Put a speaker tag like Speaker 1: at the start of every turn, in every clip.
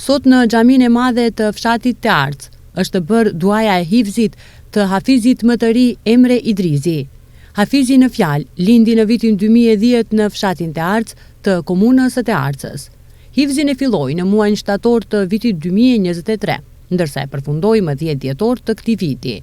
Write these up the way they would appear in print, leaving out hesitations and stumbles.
Speaker 1: Sot në xhaminë e madhe të fshatit Tearcë, është bërë duaja e hifzit të hafizit më të ri Emre Idrizi. Hafizi në fjalë lindi në vitin 2010 në fshatin Tearcë të komunës së Tearcës. Hifzin e filloi në muajin shtator të vitit 2023, ndërsa e përfundoi më 10 dhjetor të këtij viti.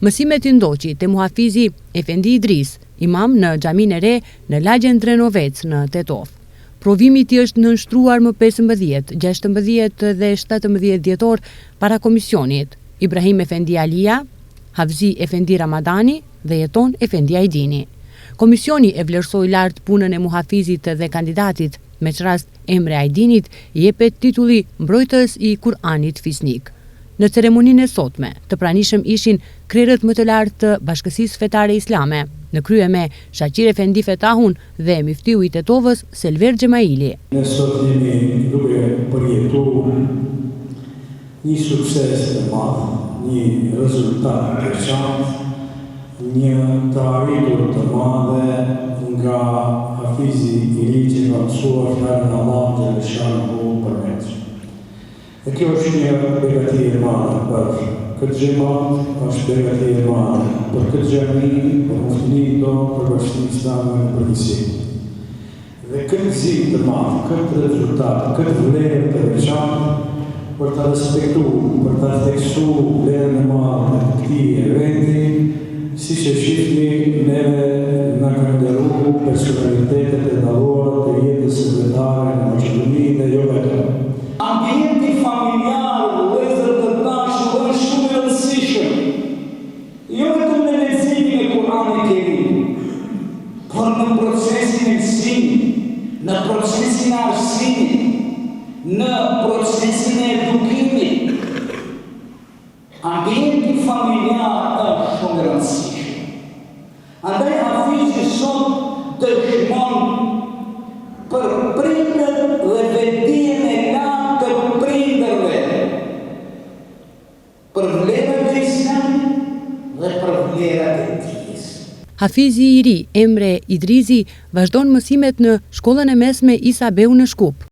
Speaker 1: Mësimet i ndoqi te muhafizi Efendi Idriz, imam në xhaminë e re në lagjen Drenovec në Tetovë. Provimit i është nënshtruar më 15, 16 dhe 17 dhjetor para komisionit Ibrahim Efendi Alia, Havzi Efendi Ramadani dhe Jeton Efendi Ajdini. Komisioni e vlerësoi lart punën e muhafizit dhe kandidatit, me ç'rast Emre Ajdinit i jepet titulli Mbrojtës i Kur'anit Fisnik. Në ceremoninë e sotme, të pranishëm ishin krerët më të lartë të Bashkësisë Fetare Islame, në krye me Shaqir Efendi Fetahun dhe myftiu i Tetovës, Selver Xhemaili.
Speaker 2: Ne sot jemi duke përjetu një sukses të madh, një rezultat të veçantë, një të arritur të madhe nga hafizi i ri që ka mësuar fjalën e Allahut xheleshanuhu përmendsh. E kjo është një begati e madhe për këtë xhemat, është begati e madhe për këtë xhami, për muftininë tonë, për bashkësinë islame në përgjithësi. Dhe këtë gëzim të madh, këtë rezultat, këtë vlerë të veçantë, për ta respektu, për ta theksu vlerën e madhe të këtij eventi, siç e shihni, neve na kanë nderu personalitetet e dalluara të jetës fetare në Maqedoni dhe jo vetëm.
Speaker 3: Ambienti familjar, vëllezër të dashur, është shumë i rëndësishëm, jo vetëm në leximin e Kur'anit Kerim, por në procesin e mësimit, në procesin e arsimit, në procesin e edukimit. Ambienti familjar është shumë i rëndësishëm. Andaj Hafizi sot dëshmon për prindër dhe vetëdijen e lartë të prindërve, për vlerat e Islamit dhe për vlerat e dijes.
Speaker 1: Hafizi i ri, Emre Idrizi, vazhdon mësimet në shkollën e mesme Isa Beu në Shkup.